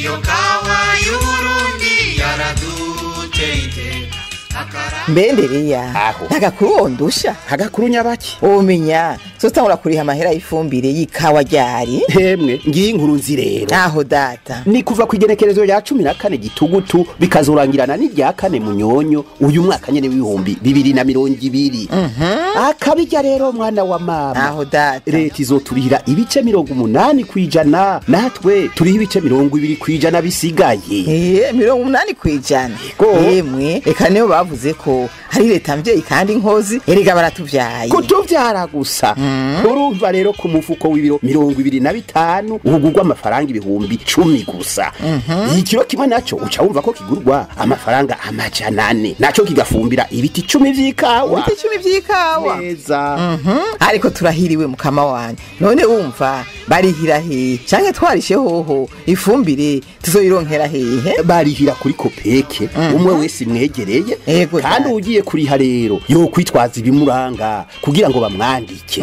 Iyo kawa y'Uburundi yaraduteye. Mbendereya ntagakuru wondusha. Agakuru nyabaki? Umenya sotangura kuriha amahera y'ifumbire y'ikawa ryari? Hemwe ngiye inkuru nzi rero. Aho data ni kuva ku igenekerezo rya 14 gitugutu bikazorangirana n'irya 4 munyonyo uyu mwaka nyene w'ibihumbi 2020. Akabijya rero mwana wa mama. Aho data leta izoturihira ibice 80% natwe turiha ibice 20% bisigaye. 80%. Yemwe reka niyo bavuze ko hari leta mvyeyi kandi nkozi erega baratuvyaye. Kutuvyara gusa. Urumva rero ku mufuko w'ibiro 25 ugurwa amafaranga 10,000 gusa. Ikiro kimwe naco uca wumva ko kigurwa amafaranga 400 naco kigafumbira ibiti 10 vy'ikawa. Ibiti 10 vy'ikawa. Neza. Ariko turahiriwe mukama wanje. None wumva barihira he? Canke twarishe hoho ifumbire tuzoyironkera hehe? Barihira kuri kopeke umwe wese mwegereye. Kandi ugiye kuriha rero yo kwitwaza ibimuranga kugira ngo bamwandike.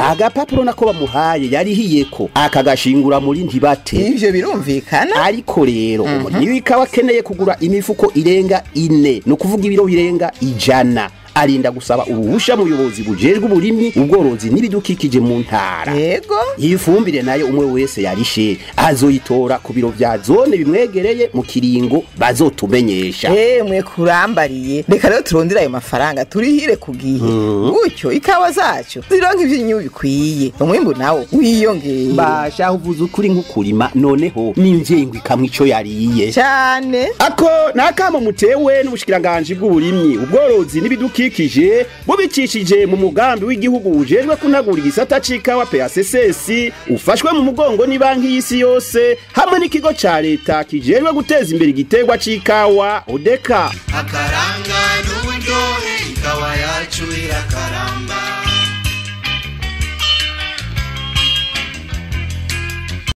Agapapuro nako bamuhaye yarihiyeko akagashingura muri ntibate. Ivyo birumvikana. Ariko rero umurimyi w'ikawa akeneye kugura imifuko irenga 4 no kuvuga ibiro birenga 100 arinda gusaba uruhusha muyobozi bujejwe uburimyi ubworozi n'ibidukikije mu ntara. Yego. Ifumbire nayo umwe wese yarishe azoyitora ku biro vya zone bimwegereye mu kiringo bazotumenyesha. Mwe kurambariye reka rero turondira ayo mafaranga turihire kugihe. Gutyo ikawa zacu zironka ivyinyu bikwiye umwimbu nawo wiyongeye. Basha uvuze ukuri nkukurima noneho n'imvyengwe kamwe ico yariye cyane. Ako nakamo mutewe n'ubushikiranganje bw'uburimyi ubworozi n'ibidukikije bubicishije mu mugambi w'igihugu ujejwe kunagura igisata c'ikawa PACCS ufashwe mu mugongo ni banki y'isi yose hamwe n'ikigo ca leta kijejwe guteza imbere igiterwa c'ikawa ODECA. Akaranga.